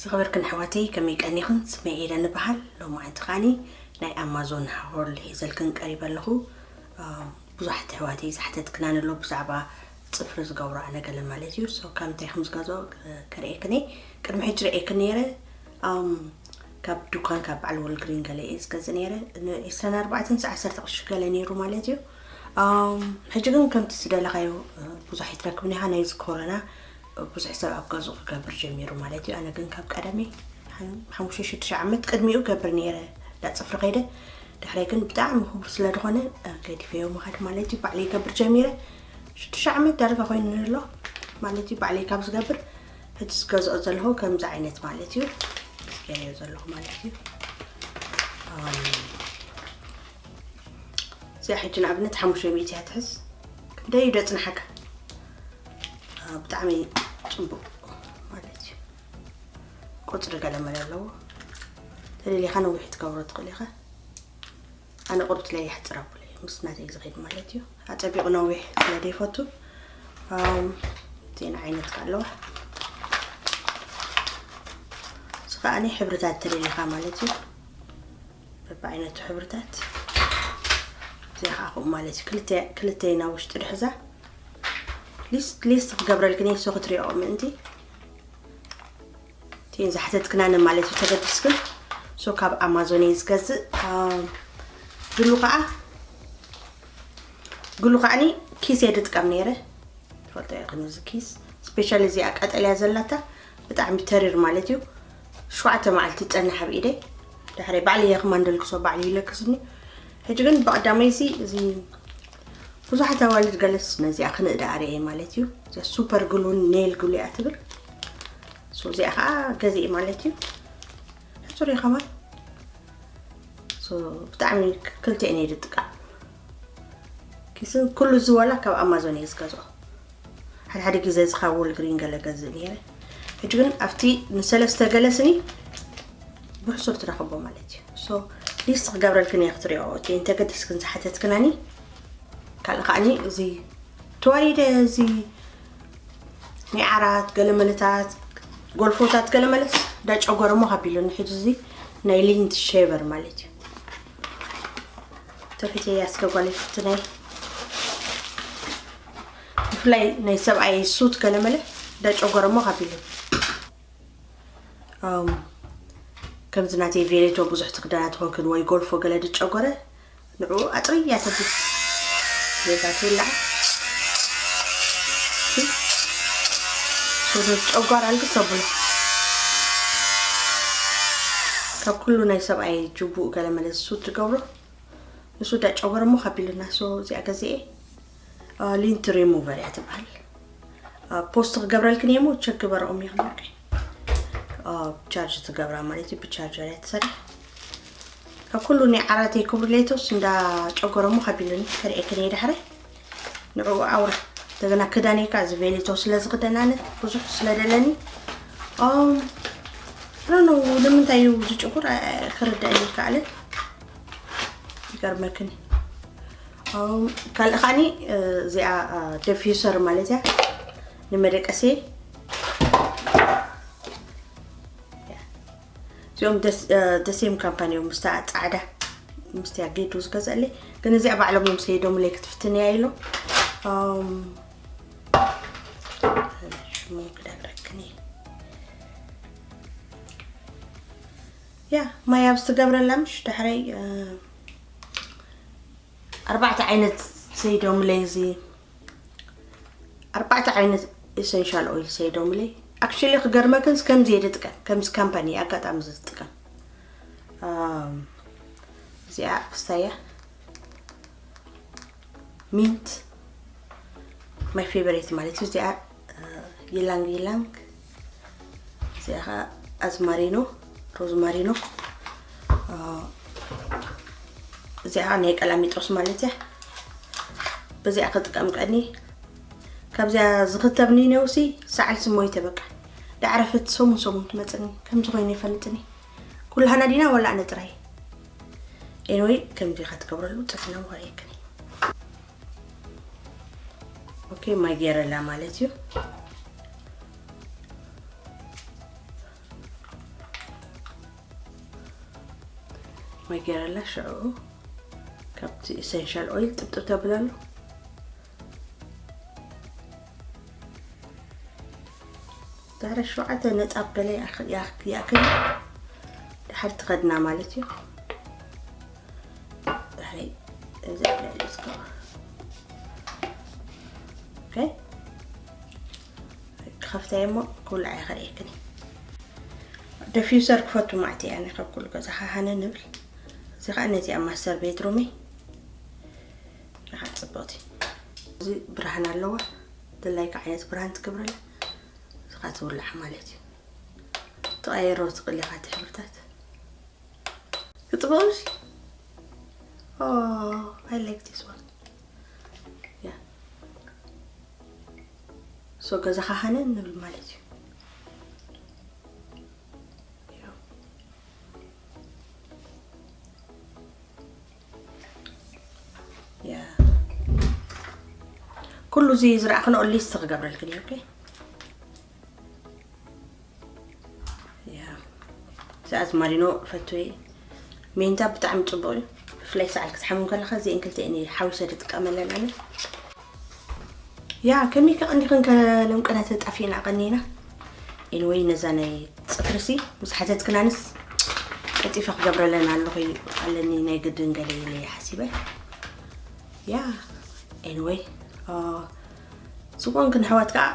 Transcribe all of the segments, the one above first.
ዝኸበርክን ኣሕዋተይ፣ ከመይ ቀኒኽን? ስመይ ኤደን እበሃል። ሎማዓንቲ ከዓኒ ናይ ኣማዞን ሃውል ሒዘልክን ቀሪበ ኣለኹ። አ፣ ብዙሓት ኣሕዋተይ ዝሓተትክናን ኣሎ ብዛዕባ ጽፍሪ ዝገብሮ ኣነ ገለ ማለት እዩ። So፣ ካብ እንታይ ከም ዝገዝኦ፣ እ፣ ከርእየክን እየ። ቅድሚ ሕጂ ርእየክን ነይረ። ኣም፣ ካብ ዱኳን፣ ካብ በዓል ወልግሪን ገለ እየ ዝገዝእ ነይረ። ን ዒስራን ኣርባዕተን ዓሰርተ ቅርሺ ገለ ነይሩ ማለት እዩ። ኣም፣ ሕጂ ግን ከምቲ ዝደለኻዮ፣ እ፣ ብዙሕ ኣይትረክብን ኢኻ። ናይዚ ኮሮና ብዙሕ ሰብ ኣብ ገዝኡ ክገብር ጀሚሩ ማለት እዩ። ኣነ ግን ካብ ቀደመይ ሓን-፣ ሓሙሽተ ሽዱሽተ ዓመት ቅድሚኡ ገብር ነይረ፣ እንዳ ጽፍሪ ከይደ። ድሕረይ ግን ብጣዕሚ ክቡር ስለ ዝኾነ፣ እ፣ ገዲፈዮ ምኻድ ማለት እዩ። ባዕለይ ይገብር ጀሚረ። ሽዱሽተ ዓመት ዳርጋ ኮይኑ ኣሎ ማለት እዩ። ባዕለይ ካብ ዝገብር፣ ሕጂ ዝገዝኦ ዘለኹ ከምዚ ዓይነት ማለት እዩ። ገይረዮ ዘለኹ ማለት እዩ። ኣም፣ እዚኣ ሕጂ ንኣብነት ሓሙሽተ ሚእቲ እያ ትሕዝ። ክንደይ እዩ ደጽንሓካ? አ፣ ብጣዕሚ ጽቡቕ ማለት እዩ። ቁጽሪ ገለ መለ ኣለዎ። ተደሊኻ ነዊሕ ትገብሮ ትኽእል ኢኻ። ኣነ ቁርብት ላይ ይሕጽር ኣብለ ምስ ናተይ ዝኸይድ ማለት እዩ። ኣጸቢቑ ነዊሕ ስለ ዘይፈቱ፣ ኣም፣ እዚአን ዓይነት ከ ኣለዋ። እዚ ከዓኒ ሕብርታት ተደሊኻ ማለት እዩ። በብዓይነቱ ሕብርታት። እዚኣ ከዓ ከምኡ ማለት እዩ። ክልተ፣ ክልተ ኢና ውሽጢ ድሕዛ። ሊስት፣ ሊስት ክገብረልክን እየ፣ እሱ ክትሪኦ ምእንቲ። እቲን ዝሓተትክናን ማለት እዩ፣ ተገዲስክን። So፣ ካብ ኣማዞን እየ ዝገዝእ። ኣም፣ ግሉ ከዓ፣ ግሉ ከዓኒ ኪስ እየ ዝጥቀም ነይረ። ትፈልጦ ኢኽን፣ እዚ ኪስ፣ ስፔሻሊ እዚኣ ቀጠልያ ዘላታ፣ ብጣዕሚ ተሪር ማለት እዩ። ሸውዓተ መዓልቲ ይጸንሕ ኣብ ኢደይ። ድሕሪ ባዕሊ እየ ክማንደልክሶ፣ ባዕሊ ይለክስኒ። ሕጂ ግን ብቐዳመይ እዚ፣ እዚ ብዙሓት ኣዋልድ ገለስ ነዚኣ ክንእዳ ኣርእየ ማለት እዩ። እዚኣ ሱፐር ግሉን ኔል ግሉ እያ ትብል። So፣ እዚኣ ከዓ ገዚኤ ማለት እዩ። ሕጹር እዩ ከማን። So፣ ብጣዕሚ ክ-፣ ክልቲኤን እየ ዝጥቀም። ኪስን ኩሉ እዚ ዋላ ካብ ኣማዞን እየ ዝገዝኦ። ሓደ ሓደ ግዜ እዚ ካብ ወልግሪን ገለ ገዝእ ነይረ። ሕጂ ግን ኣብቲ ንሰለስተ ገለ ስኒ ብሕሱር ትረኽቦ ማለት እዩ። So፣ ሊስት ክገብረልክን እየ ክትሪኦ። እቲ እንተገዲስክን ዝሓተትክናኒ። ካልእ ከዓኒ እዚ ተዋሪደ እዚ ናይ ዓራት ገለመለታት፣ ጎልፎታት ገለመለስ ዳጨጎረ እሞ ካቢሉኒ። ሕጂ እዚ ናይ ሊንት ሼቨር ማለት እዩ። ተፊተ እያ እስከ ጓል ፍትነይ። ብፍላይ ናይ ሰብኣይ ሱት ገለመለ ዳጨጎረ እሞ ካቢሉኒ። ኣም፣ ከምዚ ናተይ ቬሌቶ ብዙሕ ትክደና ትኾንክን ወይ ጎልፎ ገለ ድጨጎረ፣ ንዕኡ ኣጽርያ ተብሎ። ጌጋ ትውላዕ። ሶዶ ጨጓራ ኣልግስ ተብሎ። ካብ ኩሉ ናይ ሰብኣይ ጅቡእ ገለ መለ ሱት ዝገብሮ፣ ንሱ ዳጨጎረ እሞ ካቢሉና። So፣ እዚኣ ገዚኤ፣ አ፣ ሊንት ሪሙቨር እያ ትበሃል። አ፣ ፖስት ክገብረልክን እየ እሞ ቸክ ግበረኦም እየ ክብለካ። አ፣ ቻርጅ ትገብራ ማለት እዩ፣ ብቻርጀር እያ ትሰርሕ። ካብ ኩሉ ናይ ዓራተይ ክብሪ ሌቶስ እንዳ ጨጎረ እሞ ካቢሉኒ፣ ከርእየክን እየ ዳሕረ። ንዕኡ ኣውራ። እንደገና ክዳነይ ከኣ እዚ ቬሊቶ ስለ ዝኽደን ኣነ ብዙሕ ስለ ደለኒ፣ ኦም፣ I don't know ንምንታይ እዩ ዝጭጉር፣ አ፣ ክርደአኒ ይከኣልን። ይገርመክን። ኦም፣ ካልእ ከኣኒ፣ እ፣ እዚኣ፣ አ፣ ደፊዩሰር ማለት እያ። ንመደቀሲ። እዚኦም ደስ-፣ እ፣ ደሴም ካምፓኒ እዮም። ምስታ ጻዕዳ፣ ምስቲያ ጌዱ ዝገዝአለይ። ግን እዚኣ ባዕሎም እዮም ሰይዶምለይ ክትፍትንያ ኢሎም። ኦም፣ ሽሙ ክደግረክኒ። ያ፣ ማይ ኣብ ዝትገብረላ ምሽ ዳሕረይ፣ እ፣ ኣርባዕተ ዓይነት ሰይዶምለይ እዚ፣ ኣርባዕተ ዓይነት ኤሰንሻል ኦይል ሰይዶምለይ። ኣክቹሊ ክገርመክንስ ከምዚ እየ ዝጥቀም፣ ከምዚ ካምፓኒ ኣጋጣሚ ዝጥቀም። ኣም፣ እዚኣ ክስታያ ሚንት ማይ ፌቨሬት ማለት እዩ። እዚኣ፣ እ፣ ይላንግ ይላንግ። እዚኣ ኸዓ ኣዝማሪኖ፣ ሮዝማሪኖ። እ፣ እዚኣ ኸዓ ናይ ቀላሚጦስ ማለት እያ። በዚኣ ክጥቀም ቀኒ። ካብዚኣ ዝኽተብ ኒነውሲ ሰዓል ስሞይተ በቃ። ዳዕረፈት ሰሙን ሰሙን ትመጽኒ። ከምዚ ኮይኑ ይፈልጥኒ። ኩላህና ዲና ወላ ኣነ ጥራይ? ኤንወይ ከምዚ ኢኻ ትገብረሉ ጥዕና ወሬክኒ። ኦኬ፣ ማይ ገይረላ ማለት እዩ። ገይረላ ሽዑ ካብቲ essential oil ጥብጥብ ተብለሉ። ዛሬ ሸውዓተ ነጣብ ገለ ይኣክ- ይኣክ- ይኣክል ድሓር ትኸድና ማለት እዩ። ድሕሪ እዚ ኣብ ልዕሊ ዝገባ። ኦኬ፣ ክኸፍታ እሞ ክውልዓ ይኸርእየክን። ደፊውሰር ክፈቱ ማዕት እየ ኣነ ካብ ኩሉ ገዛ ሃነ ንብል። እዚ ከዓ ነዚኣ ማስተር ቤድሩመይ። ንዓ ፅብቕቲ። እዚ ብርሃን ኣለዋ። ድላይካ ዓይነት ብርሃን ትገብረላ። እዚ ከዓ ትውላዕ ማለት እዩ። ትቐይሮ ትኽእል ኢኻ እቲ ሕብርታት። ክፅብቕ ምሽ? Oh, I like this one. Yeah. So ገዛኻ ሃነ ንብል ማለት እዩ። ኩሉ እዚ ዝረኣኽንኦ ሊስት ክገብረልክን እዩ። ኦኬ፣ እዚ ኣዝማሪኖ ፈትወይ ሜንታ ብጣዕሚ ፅቡቅ እዩ። ብፍላይ ሰዓል ክትሓምም ከለካ እዚአን ክልቲአን እየ ሓዊሰ ዝጥቀመለን ኣነ። ያ ከመይ ከቐኒኽን ከለምቅና ተጣፊእና ቀኒና። ኤንወይ ነዛ ናይ ፅፍርሲ ምስ ሓተትክናንስ ቀልጢፈ ክገብረለን ኣለኹ ኣለኒ ናይ ግድን ገለ ኢለ እየ ሓሲበ። ያ ኤንወይ ስቆን ክንሕዋት ከዓ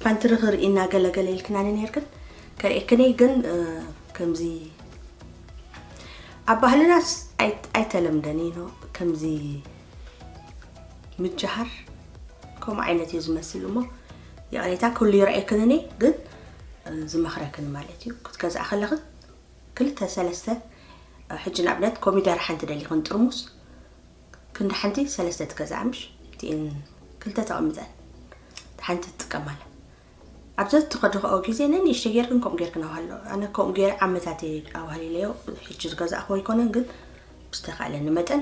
ፓንትሪ ክርኢና ገለገለ ኢልክናኒ ነርክን ከርእክኒ ግን ከምዚ ኣብ ባህልናስ ኣይተለምደን ኢኖ ከምዚ ምጅሃር ከምኡ ዓይነት እዩ ዝመስል እሞ ይቕሬታ ኩሉ ይረኣየክንኒ ግን ዝመኽረክን ማለት እዩ ክትገዝኣ ከለኽን ክልተ ሰለስተ ሕጂ ንኣብነት ኮሚደረ ሓንቲ ደሊኽን ጥርሙስ ክንዲ ሓንቲ ሰለስተ ትገዝኣ ምሽ እቲኤን ክልተ ተቐምጠን ሓንቲ ትጥቀማለ ኣብ ዘትኸድኽኦ ግዜ ነንእሽተይ ጌርክን ከምኡ ጌርክን ኣውሃሎ ኣነ ከምኡ ጌር ዓመታት ኣውሃሊለዮ ሕጂ ዝገዛእኹ ኣይኮነን ግን ብዝተኻእለኒ መጠን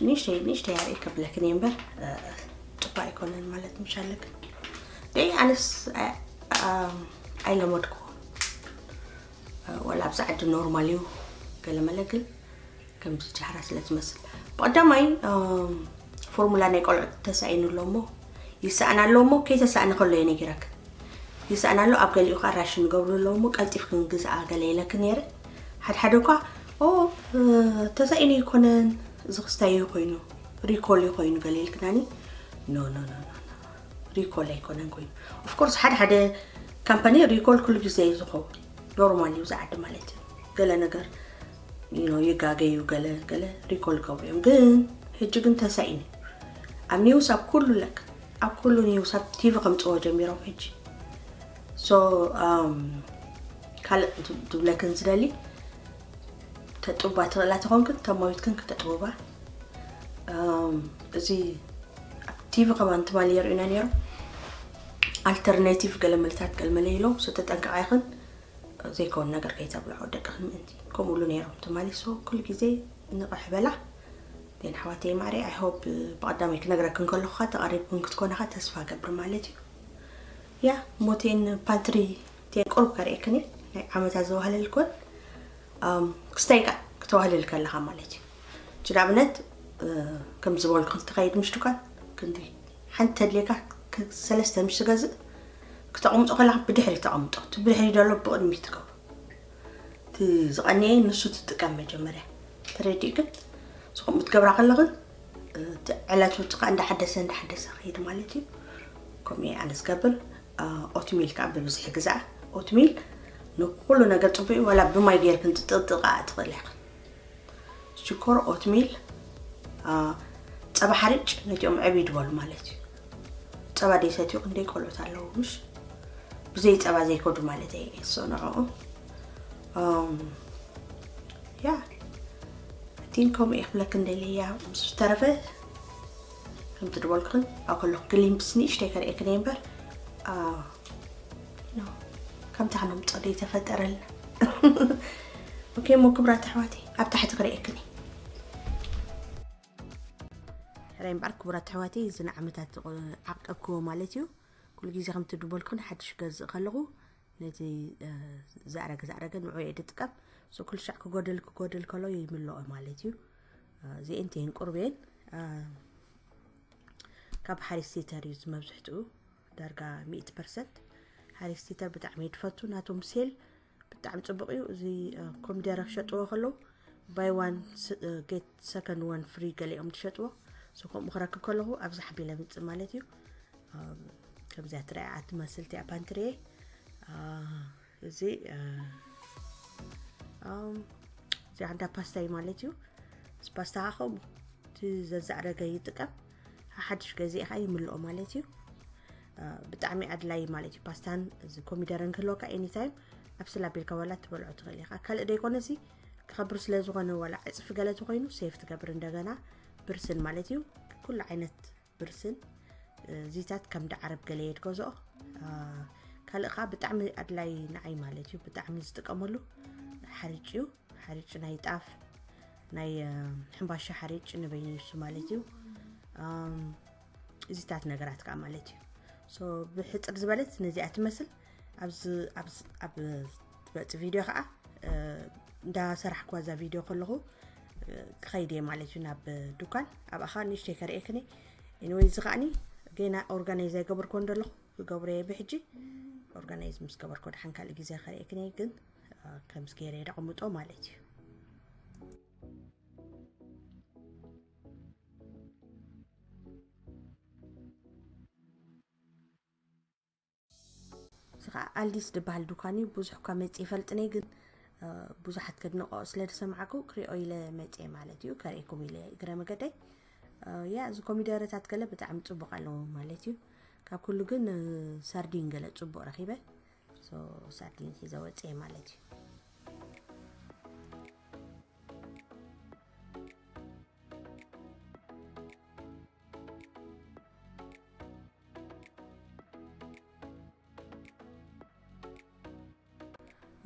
ንእሽተይ ንእሽተይ ኣርኢ ከብለክን እየ እምበር ጥባ ኣይኮነን ማለት ምሻለክን ደይ ኣነስ ኣይለመድኩ ወላ ኣብዚ ዓዲ ኖርማል እዩ ገለመለ ግን ከምዚ ጃህራ ስለ ዝመስል ብቐዳማይ ፎርሙላ ናይ ቆልዑ ተሳኢኑ ኣሎ እሞ ይሰኣን ኣሎ እሞ ከይተሳእኒ ከሎ እየ ነጊረክ ይሰኣን ኣሎ ኣብ ገሊኡ ከዓ ራሽን ገብሩ ኣሎ እሞ ቀልጢፍ ክንግዝኣ ገለ ኢለክ ነይረ ሓድሓደ እኳ ኦ ተሳኢኑ ይኮነን እዚ ክስታይ ኮይኑ ሪኮል ኮይኑ ገለ ኢልክናኒ ኖ ኖ ኖ ሪኮል ኣይኮነን ኮይኑ ኦፍኮርስ ሓደ ሓደ ካምፓኒ ሪኮል ኩሉ ግዜ እዩ ዝኸውን ኖርማል እዩ ዝዓዲ ማለት እዩ ገለ ነገር ይጋገዩ ገለ ገለ ሪኮል ገብሩ እዮም ግን ሕጂ ግን ተሳኢኑ ኣብ ኒውስ ኣብ ኩሉ ለክ ኣብ ኩሉ ኒውስ ኣብ ቲቪ ከምፅዎ ጀሚሮም ሕጂ ሶ ካልእ ትብለክን ዝደሊ ተጥባ ትኽእላ ተኾንክን ተማዊትክን ክተጥብባ እዚ ኣብ ቲቪ ከማን ትማሊ የርእዩና ነይሮም ኣልተርናቲቭ ገለመልታት ገለመለ ኢሎም ሶ ተጠንቀቓ ኢኽን ዘይከውን ነገር ከይተብልዖ ደቅኽን ምእንቲ ከምኡ ኢሉ ነይሮም ትማሊ ሶ ኩሉ ግዜ ንቕሕ በላ ን ኣሕዋተይ ማዕረ I hope ብቐዳማይ ክነግረክን ከለኹ ተቐሪብክን ክትኮና ተስፋ ገብር ማለት እዩ ያ ሞቴን ፓንትሪ ቴን ቁሩብ ከርእየክን ናይ ዓመታት ዘዋህለልክወን ክስታይ ከዓ ክተዋህልል ከለኻ ማለት እዩ እቲ ንኣብነት ከም ዝበልኩ ክንትኸይድ ምሽ ድኳን ክንዲ ሓንቲ ተድልየካ ሰለስተ ምሽ ትገዝእ ክተቐምጦ ከለካ ብድሕሪ ተቐምጦ እቲ ብድሕሪ ደሎ ብቕድሚ ትገብሮ እቲ ዝቐነየ ንሱ ትጥቀም መጀመርያ ተረዲእክን ስኹም ክትገብራ ከለኽን ዕለቱ እቲ ከዓ እንዳሓደሰ እንዳሓደሰ ከይድ ማለት እዩ ከምኡ ኣነ ዝገብር ኦትሚል ከዓ ብብዝሒ ግዛእ ኦትሚል ንኩሉ ነገር ፅቡቅ ዋላ ብማይ ገይርክን ትጥቅጥቃ ትኽእል ኢኽን ሽኮር ኦትሚል ፀባ ሓርጭ ነቲኦም ዕብይ ድበሉ ማለት እዩ ፀባ ደይሰትዩ ክንደይ ቆልዑት ኣለዉ ምሽ ብዘይ ፀባ ዘይከዱ ማለት እየ እሶ ንዕኡ ያ ቲን ከምኡ እየ ክብለክን ደልያ ምስ ዝተረፈ ከምቲ ድበልኩኽን ኣብ ከለኹ ግሊምፕስ ንእሽተይ ከርእየክን እየ እምበር ከምታ ክነምፀ ዘይተፈጠረልና ኦኬ እሞ ክብራት ኣሕዋተይ ኣብ ታሕቲ ክርእየክን እየ ሕራይ እምበኣር ክቡራት ኣሕዋተይ እዚ ንዓመታት ዓቀብክዎ ማለት እዩ ኩሉ ግዜ ከምቲ ድበልኩን ሓድሽ ገዝእ ከለኹ ነቲ ዝኣረገ ዝኣረገ ንዑ እየ ድጥቀም So ኩሉ ሻዕ ክጎድል ክጎድል ከሎ ይምልኦ ማለት እዩ። እዚኤን ተን ቁርቤን ካብ ሓሪስ ሲተር እዩ ዝመብዝሕትኡ፣ ዳርጋ ሚእቲ ፐርሰንት። ሓሪስ ሲተር ብጣዕሚ እየ ዝፈቱ። ናቶም ሴል ብጣዕሚ ጽቡቕ እዩ። እዚ ኮሚደረ ክሸጥዎ ከለዉ ባይ ዋን ጌት ሰከንድ ዋን ፍሪ ገሊኦም ትሸጥዎ። So ከምኡ ክረክብ ከለኹ ኣብዚ ሓቢለ ምጽእ ማለት እዩ። ከምዚኣ ትረኣ ትመስል እቲኣ ፓንትሪየ። እዚ እዚ ሓንዳ ፓስታ እዩ ማለት እዩ። እዚ ፓስታ ከዓ ከምኡ እቲ ዘዛዕረገ ይጥቀም። ሓድሽ ገዚእ ከዓ ይምልኦ ማለት እዩ። ብጣዕሚ ኣድላይ ማለት እዩ። ፓስታን እዚ ኮሚደረን ክህልወካ ኤኒታይም ኣብ ስላቢልካ ዋላ ትበልዖ ትኽእል ኢኻ። ካልእ ደይኮነ እዚ ክኸብር ስለ ዝኾነ ዋላ ዕፅፊ ገለ ተኮይኑ ሴፍ ትገብር እንደገና ብርስን ማለት እዩ። ኩሉ ዓይነት ብርስን እዚታት ከም ደዓረብ ገለ እየ ዝገዝኦ። ካልእ ከዓ ብጣዕሚ ኣድላይ ንዓይ ማለት እዩ። ብጣዕሚ ዝጥቀመሉ ሓሪጭ እዩ። ሓሪጭ ናይ ጣፍ ናይ ሕምባሻ ሓሪጭ ንበይኑ ይሱ ማለት እዩ። እዚታት ነገራት ከዓ ማለት እዩ። So ብሕፅር ዝበለት ነዚኣ ትመስል። ኣብዚ ኣብ ትመፅእ ቪድዮ ከዓ እንዳሰራሕኩዋ እዛ ቪድዮ ከለኹ ክኸይድ እየ ማለት እዩ ናብ ዱካን። ኣብኣ ከዓ ንእሽተይ ከርእየክኒ። Anyway እዚ ከዓኒ ገና ኦርጋናይዝ ኣይገበርኩ እንደለኹ ክገብሮ እየ ብሕጂ። ኦርጋናይዝ ምስ ገበርኩ ደሓን ካልእ ግዜ ከርእየክኒ። ግን ከምስ ገይረ ደቐምጦ ማለት እዩ። እዚ ከዓ ኣልዲስ ዝበሃል ዱካን እዩ። ብዙሕ እኳ መፂ ይፈልጥኒ ግን ብዙሓት ከድንቆ ስለ ዝሰማዕኩ ክሪኦ ኢለ መፂ ማለት እዩ። ከርእኩም ኢለ እግረ መገደይ። ያ እዚ ኮሚደረታት ገለ ብጣዕሚ ፅቡቅ ኣለዎ ማለት እዩ። ካብ ኩሉ ግን ሳርዲን ገለ ፅቡቅ ረኪበ። So ሳርዲን ሒዘ ወፅየ ማለት እዩ።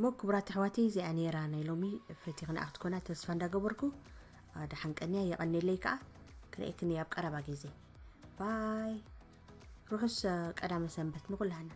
ሞ ክቡራት ኣሕዋተይ እዚኣ ነይራ ናይ ሎሚ ፈቲኽና ክትኮና ተስፋ እንዳገበርኩ ደሓን ቀንያ የቐኔለይ ከዓ ክርእየክኒ ኣብ ቀረባ ግዜ ባይ። ርሑስ ቀዳመ ሰንበት ንኩላህና።